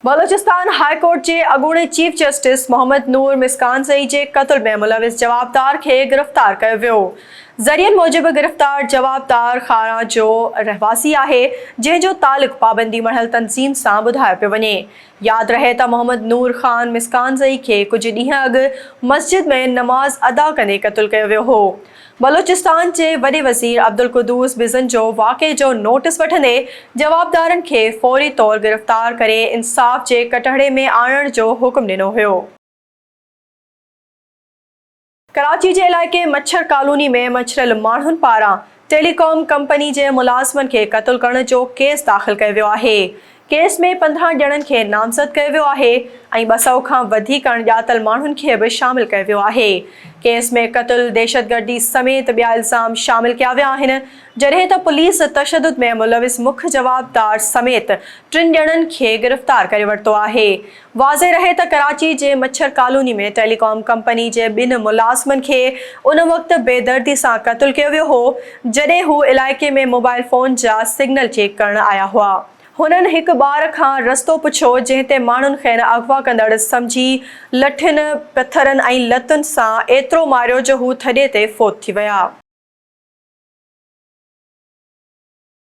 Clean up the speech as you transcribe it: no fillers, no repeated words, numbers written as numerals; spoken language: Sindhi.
بلوچستان هاء ڪورٽ جي اڳوڻي چيف جسٽس محمد نور مسڪانزئي جي قتل ۾ ملوث جوابدار کي گرفتار ڪيو ويو. ذريعن موجب گرفتار جوابدار خاران جو رهواسي آهي، جنهن جو تعلق پابندي مڙهيل تنظيم سان ٻڌايو پيو وڃي. ياد رهي ته محمد نور خان مسڪانزئي کي ڪجهه ڏينهن اڳ مسجد ۾ نماز ادا ڪندي قتل ڪيو ويو هو. بلوچستان جي وڏي وزير عبدالقدوس بزنجو واقعي جو نوٽيس وٺندي جوابدارن کي فوري طور گرفتار ڪري انصاف جي ڪٽهڙي ۾ آڻڻ جو حڪم ڏنو هيو. ڪراچي جي علائقي مڇر ڪالوني ۾ مڇريل ماڻهن پاران ٽيلي ڪام ڪمپني جي ملازمن کي قتل ڪرڻ جو ڪيس داخل ڪيو ويو آهي. ڪيس ۾ 15 ڄڻن کي نامزد ڪيو ويو آهي ۽ 200 کان وڌيڪ اڻڄاتل ماڻهن کي به شامل ڪيو ويو آهي. ڪيس ۾ قتل، دهشتگردي سميت ٻيا الزام شامل ڪيا ويا آهن، جڏهن ته پوليس تشدد ۾ ملوث مک جوابدار سميت ٽن ڄڻن کي گرفتار ڪري ورتو آهي. واضح رهي ته ڪراچي جي مڇر ڪالوني ۾ ٽيلي ڪام ڪمپني جي ٻن ملازمن کي ان وقت بيدردي سان قتل ڪيو ويو هو، جڏهن هو علائقي ۾ موبائل فون جا سگنل چيڪ ڪرڻ آيا هئا. هنن هڪ ٻار کان رستو پڇيو، جنهن تي ماڻهن کين اغوا ڪندڙ سمجهي لٺين، پٿرن ۽ لتن سان ايترو ماريو جو هو ٿڏي تي فوت ٿي ويا.